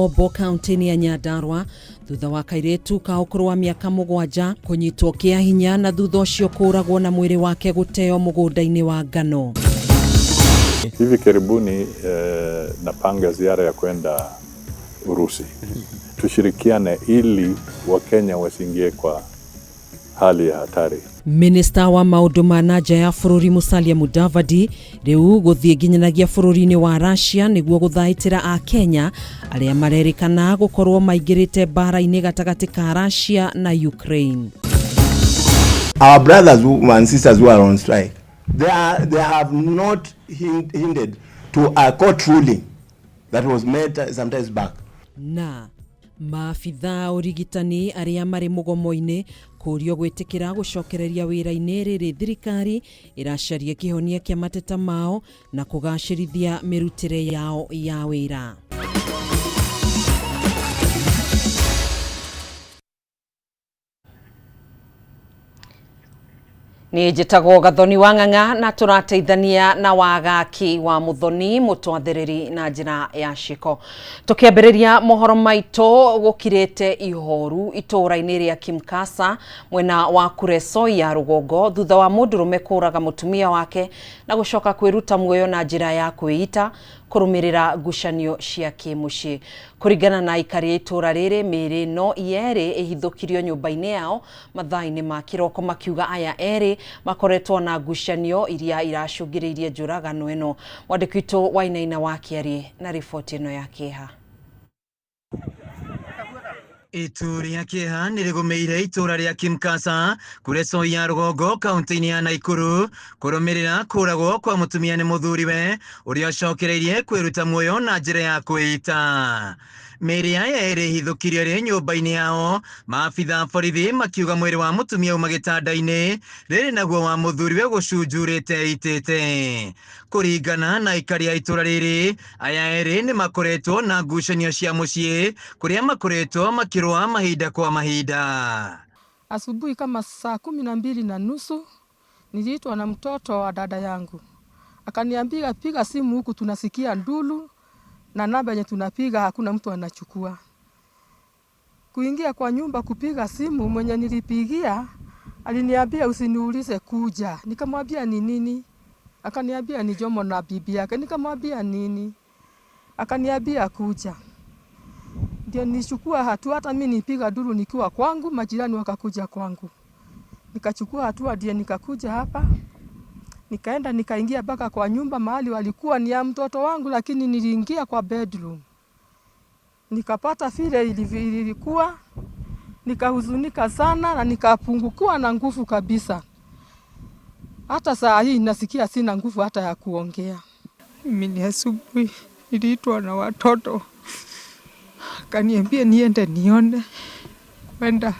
Bombo kaunti-inĩ ya Nyandarua thutha wa kairĩtu ka ũkũrũ wa mĩaka 7 kũnyitwo kĩa hinya na thutha ũcio kũragwo na mwĩrĩ wake gũteo mũgũnda-inĩ wa ngano. Hivi karibuni napanga ziara ya kwenda Urusi. Tushirikiane ili Wakenya wasiingie kwa hali ya hatari. Minista wa maũndũ ma na nja ya bũrũri Musalia Mudavadi rĩu gũthiĩ nginyanagia bũrũri-inĩ wa Russia nĩguo gũthaitĩra a Kenya arĩa marerĩkana gũkorwo maingĩrĩte mbara-inĩ gatagatĩ ka Russia na Ukraine. Our brothers and sisters who are on strike, they have not hindered to a court ruling that was made sometimes back. Na maabithaa ũrigitani arĩa marĩ mũgomo-inĩ kũrio gwĩtĩkĩra gũcokereria wĩra-inĩ rĩrĩ thirikari ĩracaria kĩhonia kĩa mateta mao na kũgacĩrithia mĩrutĩre yao ya wĩra. Nĩ njĩtagwo Gathoni wa Ng'ang'a na tũrateithania na wagaki wa Muthoni mũtwathĩrĩri na njĩra ya ciko. Tũkĩambĩrĩria mohoro maitũ gũkirĩte ihoru itũũra-inĩ rĩa Kimkasa mwena wa Kuresoi ya rũgongo thutha wa mũndũrũme kũraga mũtumia wake na gũcoka kwĩruta muoyo na njĩra ya kwĩita kũrũmĩrĩra ngucanio cia kĩmũciĩ. Kũringana na aikari a itũũra rĩrĩ, mĩĩrĩ no yerĩ ĩhithũkirio nyũmba-inĩ yao mathaa-inĩ ma kĩroko makiuga aya erĩ makoretwo na ngucanio iria iracũngĩrĩirie njũragano ĩno. Mwandĩki witũ Wainaina wa Kĩarie na riboti ĩno ya kĩeha. Itu rĩa kĩeha nĩ rĩgũmĩire itũũra rĩa Kimkasa Kuresoi ya rũgongo kaunti-inĩ ya Naikuru kũrũmĩrĩra kũragwo kwa mũtumia nĩ mũthuriwe ũrĩa ũcokereirie kwĩruta muoyo na njĩra ya kwĩita. Mĩĩrĩ ya erĩ ĩhithũkirio ĩrĩ nyũmba-inĩ yao, maabitha borithi makiuga mwĩrĩ wa mũtumia uma gĩtanda-inĩ rĩrĩ naguo wa mũthuriwe gũcunjurĩte itĩte. Kũringana na aikari a itũũra rĩrĩ, aya erĩ nĩ makoretwo na ngucanio cia mũciĩ kũrĩa makoretwo makĩrũa mahinda kwa mahinda. Asubuhi kama saa 12:30 niliitwa na mtoto wa dada yangu. Akaniambia piga simu huku tunasikia ndulu na namba yenye tunapiga hakuna mtu anachukua. Kuingia kwa nyumba kupiga simu, mwenye nilipigia aliniambia usiniulize kuja. Nikamwambia ni nini? Akaniambia ni Jomo na bibi yake. Nikamwambia nini? Akaniambia kuja. Ndio nilichukua hatua, hata mimi nipiga duru nikiwa kwangu, majirani wakakuja kwangu. Nikachukua hatua ndio nikakuja hapa. Nikaenda nikaingia mpaka kwa nyumba mahali walikuwa ni ya mtoto wangu, lakini niliingia kwa bedroom. Nikapata vile ilikuwa, nikahuzunika sana na nikapungukiwa na nguvu kabisa. Hata saa hii nasikia sina nguvu hata ya kuongea. Mimi ni asubuhi niliitwa na watoto. Akaniambia niende nione. Kwenda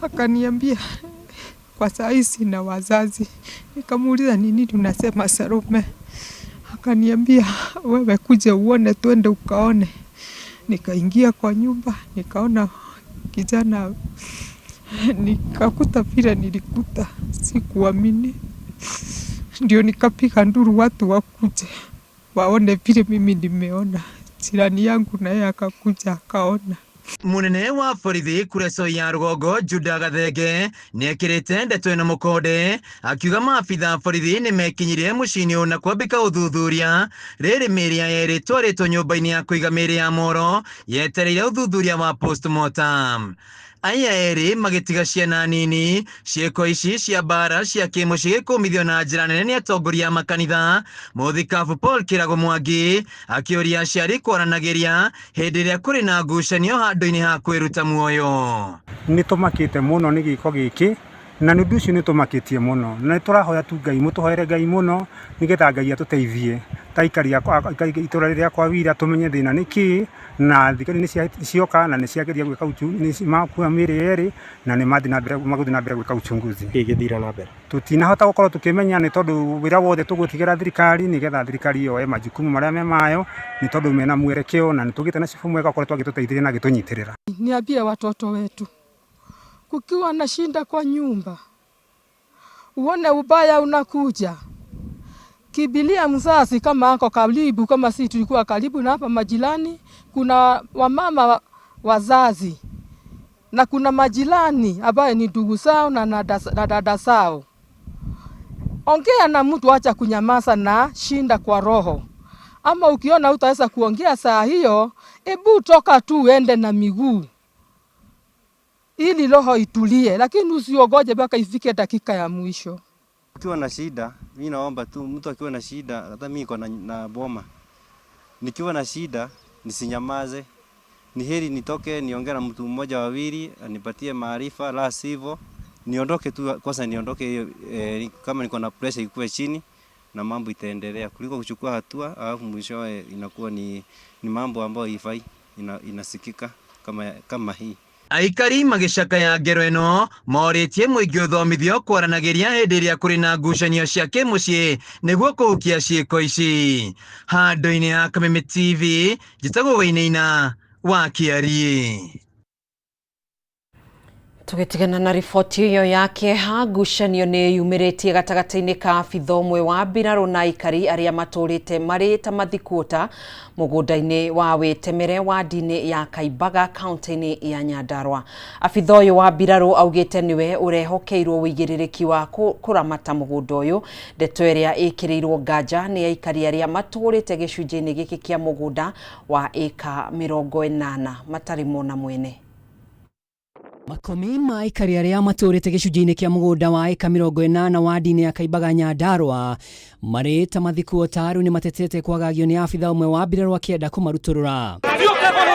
akaniambia kwa saa hii sina wazazi. Nikamuuliza ni nini unasema Salome? Akaniambia wewe kuja uone, twende ukaone. Nikaingia kwa nyumba, nikaona kijana, nikakuta vile nilikuta, sikuamini. Ndio nikapiga nduru watu wakuje waone vile mimi nimeona. Jirani yangu naye akakuja akaona. Munene wa borithi Kuresoi ya rũgongo Juda Gathenge nĩekĩrĩte ndeto ĩno mũkonde akiuga maabitha borithi nĩmekinyirie mũciĩ-inĩ ũyũ na kwambĩka ũthuthuria rĩrĩ mĩĩrĩ ya erĩ ĩtwarĩtwo nyũmba-inĩ ya kũiga mĩĩrĩ ya moro yetereire ũthuthuria wa postmortem. Aya erĩ magĩtiga ciana nini. Ciĩko ici cia mbara cia kĩmũciĩ gĩkũmithio na njĩra nene nĩ atongoria a makanitha. Mũthikabu Paul Kĩrago Mwangi akĩũria aciari kwaranagĩria hĩndĩ ĩrĩa kũrĩ na ngucanio handũ-inĩ ha kwĩruta muoyo. Nĩ tũmakĩte mũno nĩ gĩko gĩkĩ na nĩ ũndũ ũcio nĩ tũmakĩtie mũno na nĩ tũrahoya tu Ngai mũtũhoere Ngai mũno nĩgetha Ngai atũteithie ta aikari a itũra rĩrĩa kwa Wira tũmenye thĩna nĩ kĩĩ na thigari nĩ cioka na nĩ ciageria gwĩka makua mĩĩrĩ yerĩ na nĩ mathiĩ na mbere magũthiĩ na mbere gwĩka uchunguzi. Kĩĩ gĩthire na mbere? Tũtinahota gũkorwo tũkĩmenya nĩ tondũ wĩra wothe tũgũtigĩra thirikari nĩgetha thirikari yoe majukumu marĩa me mayo nĩ tondũ mena mwelekeo na nĩ tũgĩte na cibũ mwega ũkoretwo agĩtũteithĩrĩria na agĩtũnyitĩrĩra. Niambie watoto wetu, kukiwa na shinda kwa nyumba, uone ubaya unakuja, kimbilia mzazi kama ako karibu, kama si tulikuwa karibu na hapa majirani, kuna wamama wazazi na kuna majirani ambaye ni ndugu zao na dada zao. Ongea na mtu, acha kunyamaza na shinda kwa roho. Ama ukiona utaweza kuongea saa hiyo, ebu toka tu uende na miguu ili roho itulie, lakini usiogoje mpaka ifike dakika ya mwisho. Ukiwa na shida, mimi naomba tu mtu akiwa na shida, hata mimi niko na boma. Nikiwa na shida nisinyamaze. Ni heri nitoke niongee na mtu mmoja wawili anipatie maarifa, la sivyo niondoke tu kwanza, niondoke hiyo kama niko na pressure ikuwe chini na mambo itaendelea, kuliko kuchukua hatua alafu mwishowe inakuwa ni mambo ambayo haifai, inasikika kama hii. Aikari magĩcakaya ngero ĩno morĩtie mũingĩ ũthomithio kwaranagĩria hĩndĩ ĩrĩa kũrĩ na ngucanio cia kĩmũciĩ nĩguo kũhukia ciĩko ici. Handũ-inĩ ha Kameme TV, njĩtagwo Wainaina wa Kĩariĩ. Tũgĩtigana na riboti ĩyo ya kĩeha, ngucanio nĩ yumĩrĩtie gatagatĩ-inĩ ka abitha ũmwe wa mbirarũ na aikari arĩa matũrĩte marĩ ta mathikuota mũgũnda-inĩ wa Wĩtemere wadi-inĩ ya Kaimbaga kaunti-inĩ ya Nyandarua. Abitha ũyũ wa mbirarũ augĩte nĩwe ũrehokeirwo ũigĩrĩrĩki wa kũramata mũgũnda ũyũ, ndeto ĩrĩa ĩkĩrĩirwo nganja nĩ aikari arĩa matũrĩte gĩcunjĩ-inĩ gĩkĩ kĩa mũgũnda wa ĩka 80 matarĩ mona mwene. Makũmi ma aikari arĩa matũrĩte gĩcunjĩ-inĩ kĩa mũgũnda wa ĩka 80 wadi-inĩ ya Kaimbaga Nyandarua marĩ ta mathikuota rĩu nĩ matetete kwagagio nĩ abitha ũmwe wa mbirarũ akĩenda kũmarutũrũra.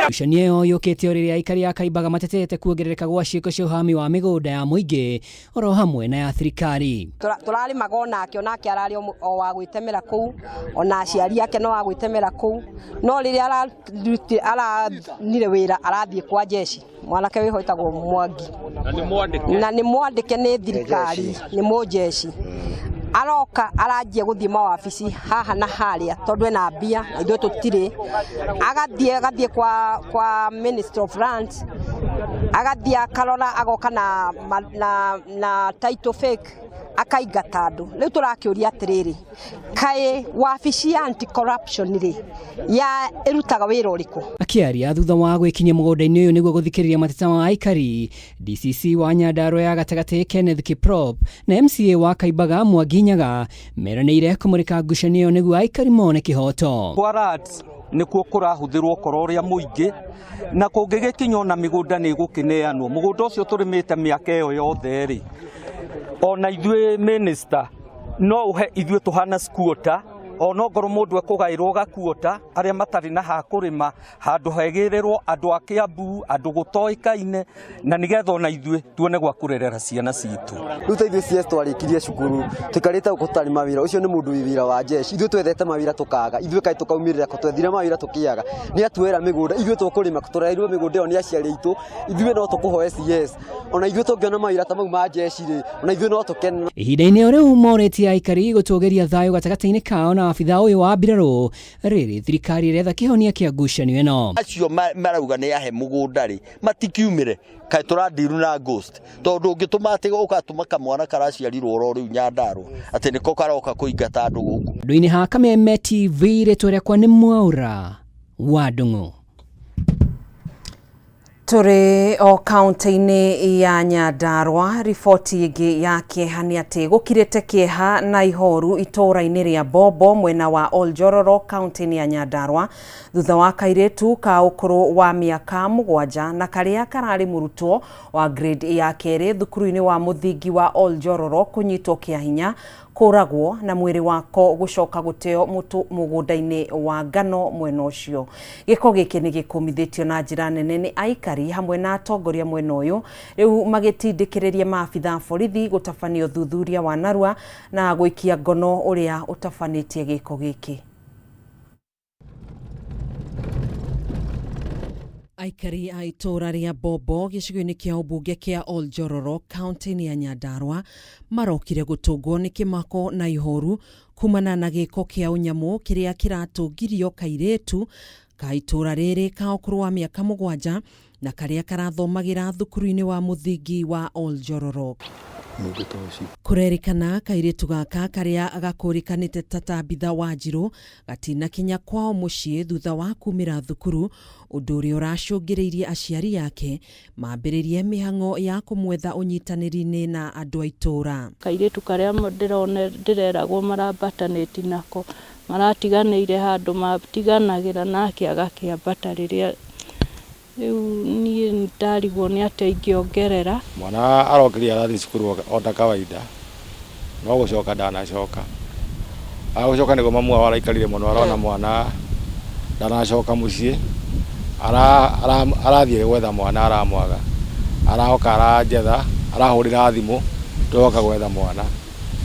Ngucanio ĩyo yũkĩte o rĩrĩa aikari a Kaimbaga matetete kuongerereka gwa ciĩko cia ũhami wa mĩgũnda ya mũingĩ oro hamwe na ya thirikari. Tũrarĩmaga onake ararĩ o wa gwĩtemera kũu, ona aciari ake no wa gwĩtemera kũu, no rĩrĩa aranire wĩra arathiĩ kwa jeshi, mwanake wĩho wĩtagwo Mwangi na nĩ mwandĩke nĩ thirikari, nĩ mũjeshi. Aroka aranjia gũthiĩ mawabici haha na harĩa tondũ ena mbia na ithuĩ tũtirĩ, agathiĩ kwa Minister of Lands, agathiĩ akarora agoka na title fake akaingata andũ. Rĩu tũrakĩũria atĩrĩrĩ, kaĩ wabici ya anti corruption rĩ ya ĩrutaga wĩra ũrĩkũ? Akĩaria thutha wa gwĩkinyia mũgũnda-inĩ ũyũ nĩguo gũthikĩrĩria mateta ma aikari, DCC wa Nyandarua ya gatagatĩ Kenneth Kiprop na MCA wa Kaimbaga Mwangi Nyaga meranĩire kũmũrĩka ngucanio ĩyo nĩguo aikari mone kĩhoto. Kwa rats nĩkuo kũrahũthĩrwo ũkora ũrĩa mũingĩ, na kũngĩgĩkinya ona mĩgũnda nĩ ĩgũkĩneanwo. Mũgũnda ũcio tũrĩmĩte mĩaka ĩyo yothe rĩ, ona ithuĩ minister no ũhe ithuĩ tũhana squatter, ona ongorwo mũndũ ekũgaĩrwo gakuota, arĩa matarĩ na ha kũrĩma handũ hegĩrĩrwo andũ a Kiambu, andũ gũtoĩkaine, na nĩgetha ona ithuĩ tuone gwa kũrerera ciana citũ. Rĩu ta ithuĩ CS twarĩkirie cukuru tũikarĩte gũkũ tũtarĩ mawĩra, ũcio nĩ mũndũ wĩ wĩra wa jeshi, ithuĩ twethete mawĩra tũkaga, ithuĩ kaĩ tũkaumĩrĩra kũ, twethire mawĩra tũkĩaga, nĩ atuoera mĩgũnda, ithuĩ tũkũrĩma tũrairwo mĩgũnda ĩyo nĩ aciari aitũ, ithuĩ no tũkũhoe CS, ona ithuĩ tũngĩona mawĩra ta mau ma jeshi rĩ, ona ithuĩ no tũkene. Ihinda-inĩ o rĩu morĩtie aikari gũtũgĩria thayũ gatagatĩ-inĩ kao na abitha ũyũ wa mbirarũ rĩrĩ thirikari ĩretha kĩhonia kĩa ngucanio ĩno. Acio marauga nĩ ahe mũgũnda rĩ, matikiumĩre kaĩ tũrandiru na ghost, tondũ ũngĩtũma atĩ ũgatũma kamwana karaciarirwo oro rĩu Nyandarua atĩ nĩko karoka kũingata andũ gũkũ. Andũ-inĩ ha Kameme TV, rĩtwa rĩakwa nĩ Mwaura wa Ndung'u. Tũrĩ o kaunti-inĩ ya Nyandarua, riboti ĩngĩ ya kĩeha nĩ atĩ gũkirĩte kĩeha na ihoru itũũra-inĩ rĩa Bombo mwena wa Oljororo kaunti-inĩ ya Nyandarua thutha wa kairĩtu ka ũkũrũ wa mĩaka 7 na karĩa kararĩ mũrutwo wa grade ya kerĩ thukuru-inĩ wa mũthingi wa Oljororo kũnyitwo kĩa hinya, kũragwo na mwĩrĩ wako gũcoka gũteo mũgũnda-inĩ wa ngano mwena ũcio. Gĩko gĩkĩ nĩ gĩkũmithĩtio na njĩra nene nĩ aikari hamwe na atongoria mwena ũyũ, rĩu magĩtindĩkĩrĩria maabitha a borithi gũtabania ũthuthuria wa narua na gũikia ngono ũrĩa ũtabanĩtie gĩko gĩkĩ. Aikari a itũũra rĩa Bombo gĩcigo-inĩ kĩa ũmbunge kĩa Oljororo kaunti-inĩ ya Nyandarua marokire gũtũngwo nĩ kĩmako na ihoru kumana na gĩko kĩa ũnyamũ kĩrĩa kĩratũngirio kairĩtu ka itũũra rĩrĩ ka ũkũrũ wa mĩaka 7 na karĩa karathomagĩra thukuru-inĩ wa mũthingi wa Oljororok. Kũrerĩkana kairĩtu gaka karĩa gakũrĩkanĩte ta Tabitha Wanjirũ gatinakinya kwao mũciĩ thutha wa kumĩra thukuru, ũndũ ũrĩa ũracũngĩrĩirie aciari ake mambĩrĩrie mĩhang'o ya kũmwetha ũnyitanĩri-inĩ na andũ a itũũra. Kairĩtu karĩa ndĩreragwo marambatanĩti nako maratiganĩire handũ matiganagĩra nake agakĩambata rĩrĩa rĩu niĩ ndarigwo nĩ atĩa ingĩongerera. Mwana arokire arathiĩ cukuru o ta kawaida, no gũcoka ndanacoka. Agũcoka nĩguo mamu wao araikarire mũno arona mwana ndanacoka mũciĩ, arathiĩ gwetha mwana aramwaga, aroka aranjetha, arahũrĩra thimũ tũroka gwetha mwana,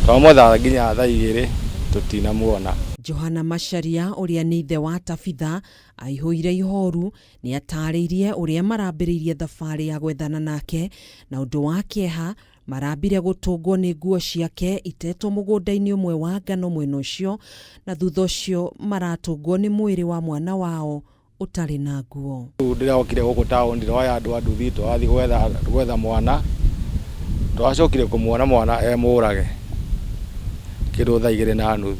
twamwetha nginya thaa 2 tũtinamuona. Johana Macharia ũrĩa nĩ ithe wa Tabitha aihũire ihoru nĩ atarĩirie ũrĩa marambĩrĩirie thabarĩ ya gwethana nake, na ũndũ wa kĩeha marambire gũtũngwo nĩ nguo ciake itetwo mũgũnda-inĩ ũmwe wa ngano mwena ũcio, na thutha ũcio maratũngwo nĩ mwĩrĩ wa mwana wao ũtarĩ na nguo. Ndĩrokire gũkũ taũni ndĩroya andũ a nduthi tũrathiĩ gwetha mwana, twacokire kũmuona mwana e mũrage kĩndũ thaa 2:30.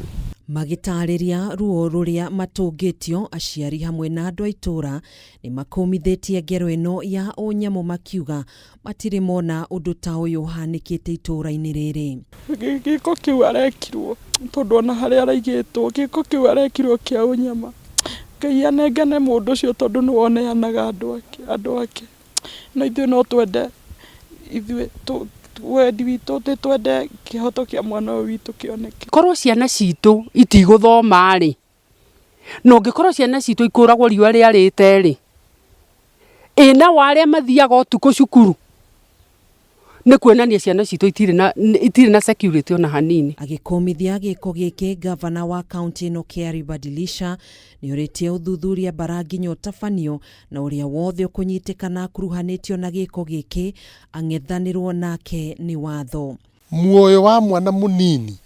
Magĩtarĩria ruo rũrĩa matũngĩtio, aciari hamwe na andũ a itũũra nĩ makũmithĩtie ngero ĩno ya ũnyamũ makiuga matirĩ mona ũndũ ta ũyũ ũhanĩkĩte itũũra-inĩ rĩrĩ. Gĩko kĩu arekirwo tondũ ona harĩa araigĩtwo gĩko kĩu arekirwo kĩa ũnyama. Ngai anengane mũndũ ũcio tondũ nĩwe ũneanaga andũ ake. Na ithuĩ no twende ithuĩ wendi witũ nĩ twende kĩhoto kĩa mwana ũyũ witũ kĩoneke. Korwo ciana citũ itigũthoma rĩ, na ũngĩkorwo ciana citũ ikũragwo riũa rĩarĩte rĩ, ĩ nao arĩa mathiaga ũtukũ cukuru, nĩ kuonania ciana citũ itirĩ na security ona hanini. Agĩkũmithia gĩko gĩkĩ, gavana wa kaunti ĩno Kerry Badilisha nĩ ũrĩtie ũthuthuria bara nginya ũtabanio, na ũrĩa wothe ũkũnyitĩkana akuruhanĩtio na gĩko gĩkĩ ang'ethanĩrwo nake nĩ watho. Muoyo wa mwana mũnini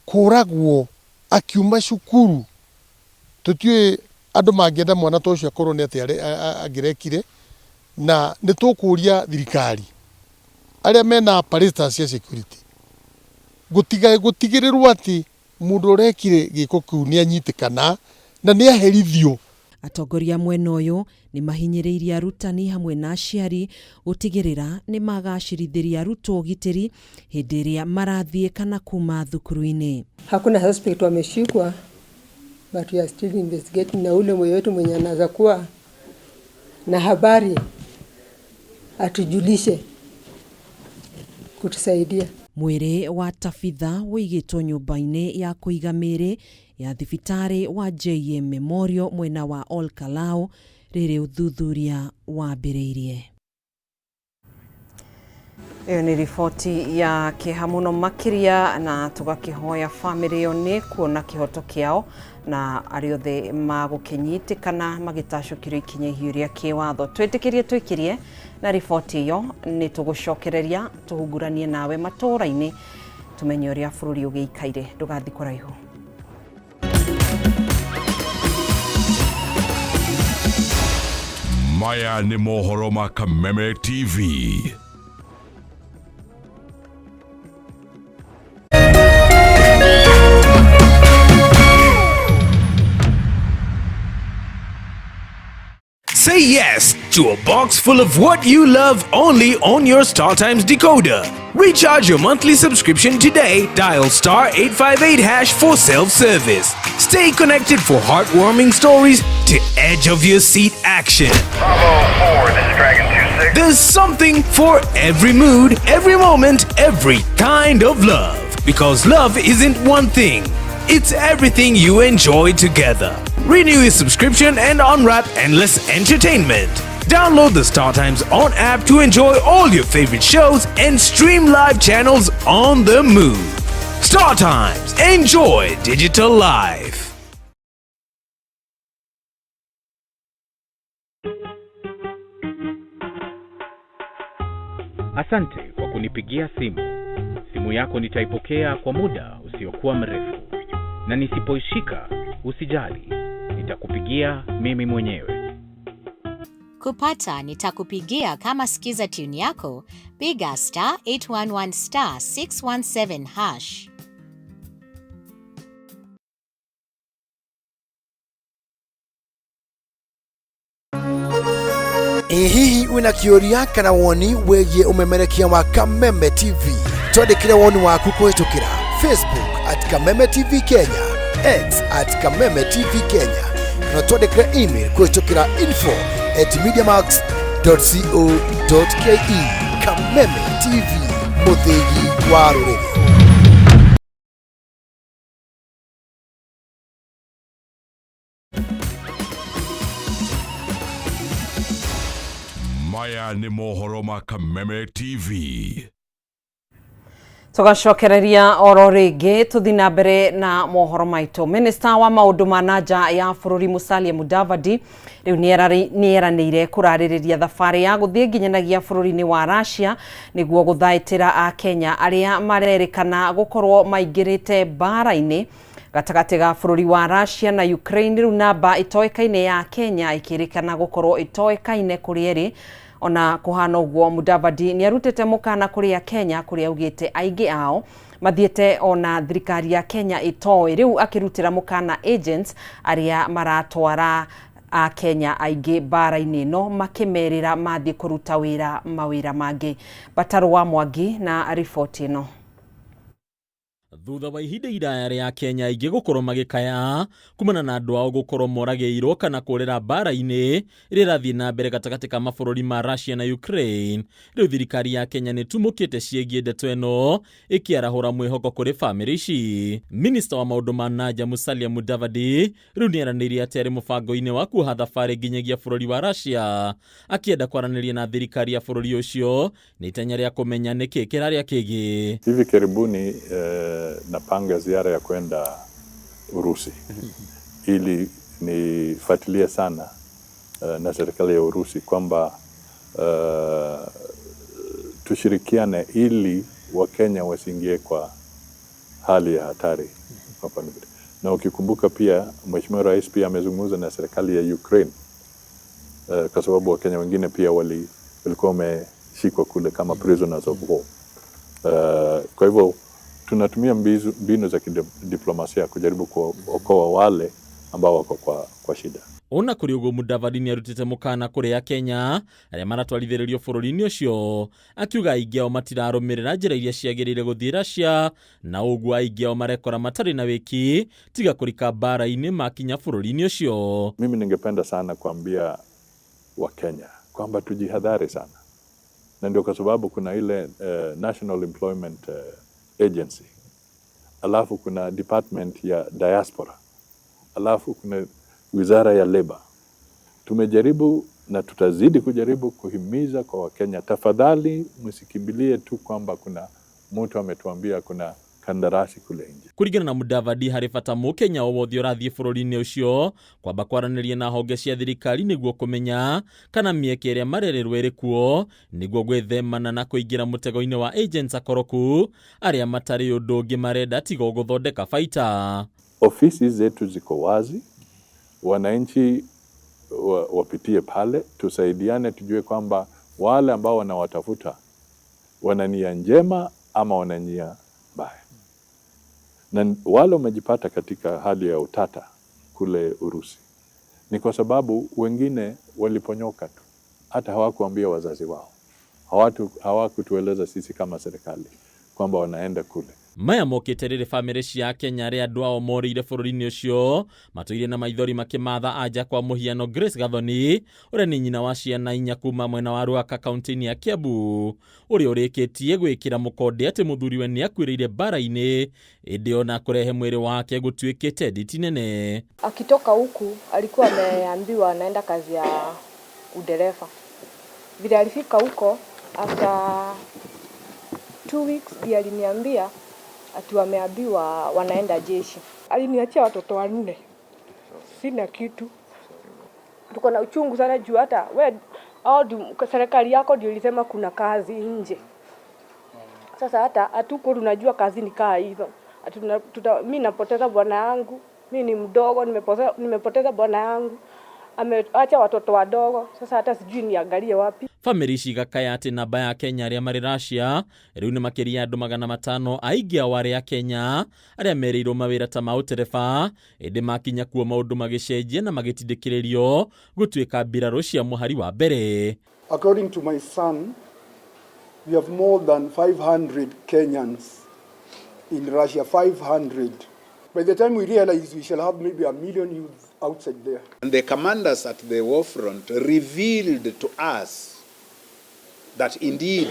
kũragwo akiuma cukuru, tũtiũĩ andũ mangĩenda mwana ta ũcio akorwo nĩ atĩa angĩrekire, na nĩ tũkũria thirikari arĩa mena apparatus cia security gũtigĩrĩrwo atĩ mũndũ ũrekire gĩko kĩu nĩ anyitĩkana na nĩ aherithio. Atongoria mwena ũyũ nĩ mahinyĩrĩirie arutani hamwe na aciari gũtigĩrĩra nĩ magacĩrithĩria arutwo ũgitĩri hĩndĩ ĩrĩa marathiĩ kana kuma thukuru-inĩ. Hakuna suspect wameshikwa, but we are still investigating, na ule mmoja wetu mwenye anaweza kuwa na habari atujulishe kutusaidia. Mwĩrĩ wa Tabitha ũigĩtwo nyũmba-inĩ ya kũiga mĩĩrĩ ya thibitarĩ wa JM Memorial mwena wa Ol Kalou rĩrĩ ũthuthuria wambĩrĩirie. Ĩyo nĩ riboti ya kĩeha mũno makĩria, na tũgakĩhoya bamĩrĩ ĩyo nĩ kuona kĩhoto kĩao na arĩa othe magũkĩnyitĩkana magĩtacũkĩrio ikinya ihiũ rĩa kĩwatho. Twĩtĩkĩrie twĩkĩrie na riboti ĩyo, nĩ tũgũcokereria tũhunguranie nawe matũũra-inĩ tũmenye ũrĩa bũrũri ũgĩikaire. Ndũgathiĩ kũraihu. Maya nĩ mohoro ma Kameme TV. Say yes to a box full of what you love only on your StarTimes decoder. Recharge your monthly subscription today. Dial *858# for self-service. Stay connected for heartwarming stories to edge of your seat action. Bravo 4, this is Dragon 26. There's something for every mood, every moment, every kind of love. Because love isn't one thing. It's everything you enjoy together. Renew your subscription and unwrap endless entertainment. Download the StarTimes On app to enjoy all your favorite shows and stream live channels on the move. StarTimes, enjoy digital life. Asante kwa kunipigia simu. Simu yako nitaipokea kwa muda usiokuwa mrefu. Na nisipoishika, usijali. Nitakupigia mimi mwenyewe. Kupata nitakupigia kama skiza tune yako, piga star 811 star 617 hash. Ĩ hihi wĩna kĩũria kana woni wĩgiĩ ũmemerekia wa Kameme TV? Twandĩkĩre woni waku kũhĩtũkĩra Facebook at Kameme TV Kenya, X at Kameme TV Kenya, na twandĩkĩre email kũhĩtũkĩra info at mediamax.co.ke. Kameme TV, mũthĩgi wa rũrĩrĩ. Maya nĩ mohoro ma Kameme TV. Tugacokereria oro rĩngĩ tũthi na mbere na mohoro maitũ. Minista wa maũndũ ma na nja ya bũrũri Musalia Mudavadi rĩu nĩeranĩire kũrarĩrĩria thabarĩ ya gũthiĩ nginyanagia bũrũri-inĩ wa Russia nĩguo gũthaitĩra Akenya arĩa marerĩkana gũkorwo maingĩrĩte mbara-inĩ gatagatĩ ga bũrũri wa Russia na Ukraine. Rĩu namba itoĩkaine ya Kenya ĩkĩrĩkana gũkorwo itoĩkaine kũrĩa ĩrĩ. Ona kũhana ũguo, Mudavadi nĩarutĩte mũkana kũrĩ Akenya kũrĩa augĩte aingĩ ao mathiĩte ona thirikari ya Kenya ĩtoĩ. Rĩu akĩrutĩra mũkana agents arĩa maratwara Akenya aingĩ mbara-inĩ ĩno makĩmerĩra mathiĩ kũruta wĩra mawĩra mangĩ. Batarũ wa Mwangi na riboti ĩno. Thutha wa ihinda iraya rĩa Kenya aingĩ gũkorwo magĩkaya kumana na andũ ao gũkorwo moragĩirwo kana kũrĩra mbara-inĩ ĩrĩa ĩrathiĩ na mbere gatagatĩ ka mabũrũri ma Russia na Ukraine, rĩu thirikari ya Kenya nĩ ĩtumũkĩte ciĩgiĩ ndeto ĩno ĩkĩarahũra mwĩhoko kũrĩ bamĩrĩ ici. Minista wa maũndũ ma nanja Musalia Mudavadi rĩu nĩeranĩire atĩ arĩ mũbango-inĩ wa kuoha thabarĩ nginyagia bũrũri wa Russia akĩenda kwaranĩria na thirikari ya bũrũri ũcio nĩ itanya rĩa kũmenya nĩkĩ kĩrarĩa kĩngĩ. Hivi karibuni napanga ziara ya kwenda Urusi ili nifuatilie sana na serikali ya Urusi kwamba tushirikiane ili Wakenya wasiingie kwa hali ya hatari hapa. Na ukikumbuka pia Mheshimiwa Rais pia amezungumza na serikali ya Ukraine kwa sababu Wakenya wengine pia walikuwa wameshikwa kule kama prisoners of war. Kwa hivyo tunatumia mbinu za kidiplomasia kujaribu kuokoa wale ambao wako kwa shida. Ona kũrĩ ũguo, Mudavadi nĩarutĩte mũkana kũrĩ Akenya arĩa maratwarithĩrĩrio bũrũri-inĩ ũcio akiuga aingĩ ao matirarũmĩrĩra njĩra iria ciagĩrĩire gũthiĩ Russia na ũguo aingĩ ao marekora matarĩ na wĩki tiga kũrika mbara-inĩ makinya bũrũri-inĩ ũcio. Mimi ningependa sana kuambia Wakenya kwamba tujihadhari sana, na ndio kwa sababu kuna ile National Employment Agency, alafu kuna department ya diaspora, alafu kuna wizara ya labor. Tumejaribu na tutazidi kujaribu kuhimiza kwa Wakenya, tafadhali msikimbilie tu kwamba kuna mtu ametuambia kuna kandarasi kule nje. Kũringana na Mudavadi, harĩ bata mũkenya o wothe ũrathiĩ bũrũri-inĩ ũcio kwamba kwaranĩria na honge cia thirikari nĩguo kũmenya kana mĩeke ĩrĩa marerĩrwo ĩrĩ kuo nĩguo gwĩthemana na kũingĩra mũtego-inĩ wa agents akoroku arĩa matarĩ ũndũ ũngĩ marenda tiga o gũthondeka baita. Ofisi zetu ziko wazi, wananchi wapitie pale, tusaidiane, tujue kwamba wale ambao wanawatafuta wana nia njema ama wana nia mbaya. Na wale wamejipata katika hali ya utata kule Urusi ni kwa sababu wengine waliponyoka tu, hata hawakuambia wazazi wao, hawakutueleza sisi kama serikali kwamba wanaenda kule. Maya mokĩte rĩrĩ bamĩrĩ cia Kenya arĩa andũ ao morĩire bũrũri-inĩ ũcio matũire na maithori makĩmatha anja kwa mũhiano Grace Gathoni ũrĩa nĩ nyina wa ciana inya kuma mwena wa Ruaka kaunti-inĩ ya Kiambu ũrĩa ũrĩkĩtie gwĩkĩra mũkonde atĩ mũthuriwe nĩ akuĩrĩire mbara-inĩ ĩndĩ ona kũrehe mwĩrĩ wake gũtuĩkĩte nditi nene. Akitoka huku alikuwa ameambiwa anaenda kazi ya udereva. Vile alifika huko after 2 weeks ndiye aliniambia ati wameambiwa wanaenda jeshi. Aliniachia watoto 4. Sina kitu. Tuko na uchungu sana juu hata we serikali yako ndio ilisema kuna kazi nje. Sasa hata hatuko tunajua kazi ni kaa hizo. Mimi napoteza bwana yangu, mimi ni mdogo, nimepoteza bwana yangu. Ameacha watoto wadogo, sasa hata sijui niangalie wapi. Bamĩrĩ ici igakaya atĩ namba ya Kenya arĩa marĩ Russia rĩu nĩ makĩria ya andũ 500, aingĩ ao arĩ a Kenya arĩa merĩirwo mawĩra ta ma ũtereba, ĩndĩ makinya kuo maũndũ magĩcenjia na magĩtindĩkĩrĩrio gũtuĩka mbirarũ cia mũhari wa mbere. According to my son, we have more than 500 Kenyans in Russia, 500. By the time we realize, we shall have maybe 1 million youths outside there. And the commanders at the war front revealed to us that indeed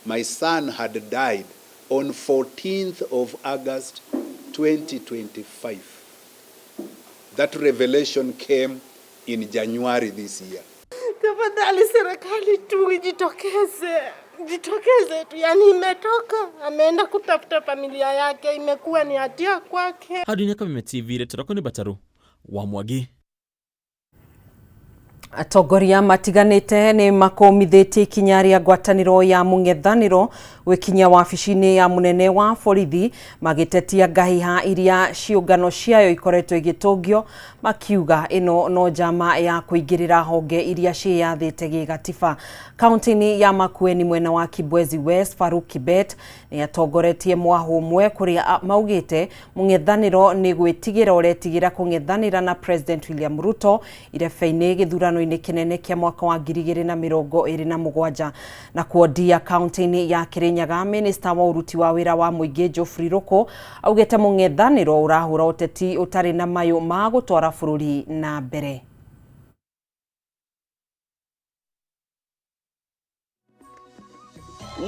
my son had died on 14th of August 2025. That revelation came in January this year. Tafadhali serikali tu ijitokeze, jitokeze tu. Yani imetoka, ameenda kutafuta familia yake, imekuwa ni hatia kwake. Handũ-inĩ Kameme TV, retera nĩ Bataru wa Mwangi. Atongoria matiganĩte nĩ makũmithĩtie ikinya rĩa ngwatanĩro ya mũng'ethanĩro gwĩkinyia wabici-inĩ ya mũnene wa borithi, magĩtetia ngahiha iria ciũngano ciayo ikoretwo igĩtũngio, makiuga ĩno no njama ya kũingĩrĩra honge iria ciĩyathĩte gĩgatiba. Kaunti-inĩ ya Makueni mwena wa Kibwezi West, Faruk Kibet nĩ atongoretie mwahũ ũmwe kũrĩa maugĩte mũng'ethanĩro nĩ gwĩtigĩra ũretigĩra kũng'ethanĩra na President William Ruto irebe-inĩ gĩthurano-inĩ kĩnene kĩa mwaka wa 2027. Na kuondia kaunti-inĩ ya Kirinyaga, minista wa ũruti wa wĩra wa mũingĩ Geoffrey Ruku augĩte mũng'ethanĩro ũrahũra ũteti ũtarĩ na mayũ ma gũtwara bũrũri na mbere.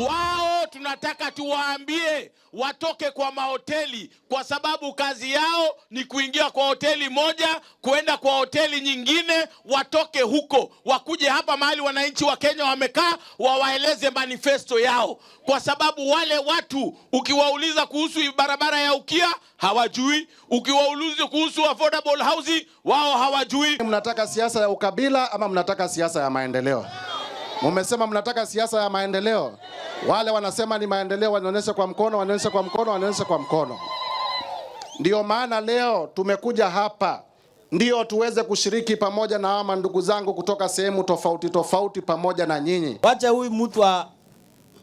Wao tunataka tuwaambie watoke kwa mahoteli, kwa sababu kazi yao ni kuingia kwa hoteli moja kuenda kwa hoteli nyingine. Watoke huko wakuje hapa mahali wananchi wa Kenya wamekaa, wawaeleze manifesto yao, kwa sababu wale watu ukiwauliza kuhusu barabara ya Ukia hawajui, ukiwauliza kuhusu affordable housing wao hawajui. Mnataka siasa ya ukabila ama mnataka siasa ya maendeleo? Mumesema mnataka siasa ya maendeleo. Wale wanasema ni maendeleo, wanionyeshe kwa mkono, wanionyeshe kwa mkono, wanionyeshe kwa mkono. Ndio maana leo tumekuja hapa ndio tuweze kushiriki pamoja na hawa ndugu zangu kutoka sehemu tofauti tofauti pamoja na nyinyi. Wacha huyu mtu a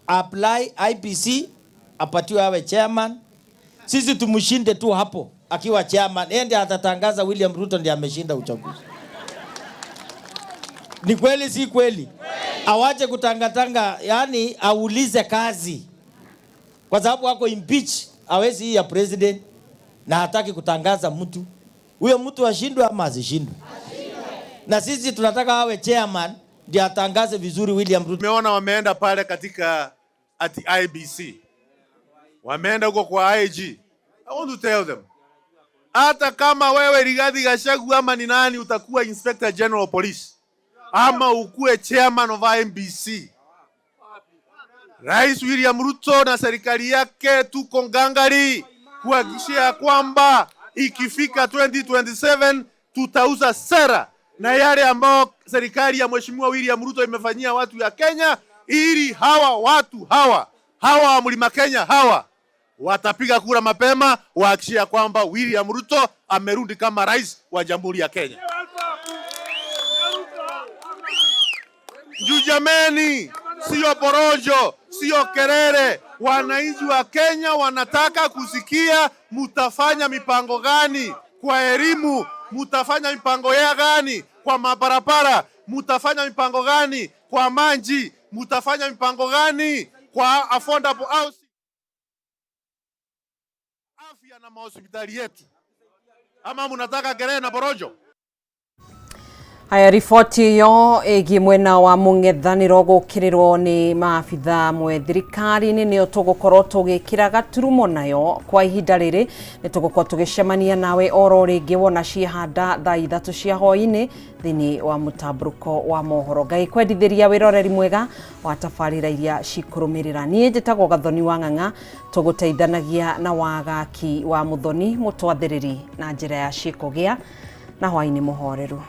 apply IEBC apatiwe awe chairman. Sisi tumshinde tu hapo akiwa chairman, yeye ndiye atatangaza William Ruto ndiye ameshinda uchaguzi. Ni kweli si kweli? Awache kutangatanga, yani aulize kazi, kwa sababu ako impeach, hawezi hii ya president na hataki kutangaza mtu huyo. Mtu ashindwe ama asishindwe? Na sisi tunataka awe chairman ndiye atangaze vizuri William Ruto. Tumeona wameenda pale katika ati IEBC, wameenda huko kwa IG. I want to tell them, hata kama wewe Rigathi Gachagua ama ni nani utakuwa Inspector General of Police ama ukuwe chairman of IEBC, Rais William Ruto na serikali yake tuko ngangari kuhakikishia kwamba ikifika 2027 tutauza sera na yale ambao serikali ya Mheshimiwa William Ruto imefanyia watu ya Kenya, ili hawa watu hawa hawa wa Mlima Kenya hawa watapiga kura mapema, wahakikishia kwamba William Ruto amerudi kama rais wa Jamhuri ya Kenya. Juu jameni, sio porojo, sio kelele. Wananchi wa Kenya wanataka kusikia mutafanya mipango gani kwa elimu, mutafanya mipango ya gani kwa mabarabara, mutafanya mipango gani kwa maji, mutafanya mipango gani kwa affordable housing, afya na mahospitali yetu, ama munataka kelele na porojo? Haya, riboti ĩyo ĩgiĩ mwena wa mũng'ethanĩro gũkĩrĩrwo nĩ maabitha amwe thirikari-inĩ nĩyo tũgũkorwo tũgĩkĩra gaturumo nayo kwa ihinda rĩrĩ. Nĩ tũgũkorwo tũgĩcemania nawe oro rĩngĩ wona ciehanda thaa 3 cia hwaĩ-inĩ thĩinĩ wa mũtambũrũko wa mohoro. Ngai kwendithĩria wĩroreri mwega wa tabarĩra iria cikũrũmĩrĩra. Niĩ njĩtagwo Gathoni wa Ng'ang'a, tũgũteithanagia na wagaki wa Mũthoni mũtwathĩrĩri na njĩra ya ciĩko. Gĩa na hwaĩ-inĩ mũhoreru.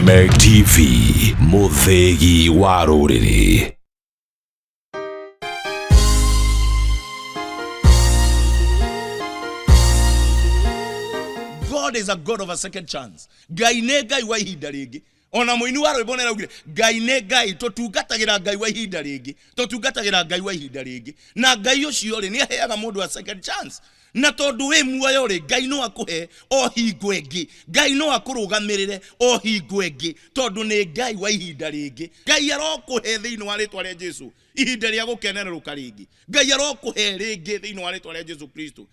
Kameme TV, mũthĩgi wa rũrĩrĩ. God is a God of a second chance. Ngai nĩ Ngai wa ihinda rĩngĩ. Ona mũini wa rwĩmbo nĩaraugire Ngai nĩ Ngai, tũtungatagĩra Ngai wa ihinda rĩngĩ, tũtungatagĩra Ngai wa ihinda rĩngĩ. Na Ngai ũcio rĩ, nĩ aheaga mũndũ a second chance. Na tondũ wĩ muoyo rĩ, Ngai no akũhe o hingo ĩngĩ. Ngai no akũrũgamĩrĩre o hingo ĩngĩ, tondũ nĩ Ngai wa ihinda rĩngĩ. Ngai arokũhe thĩinĩ wa rĩtwa rĩa Jesu ihinda rĩa gũkenererũka rĩngĩ. Ngai arokũhe rĩngĩ thĩinĩ wa rĩtwa rĩa Jesu Kristo.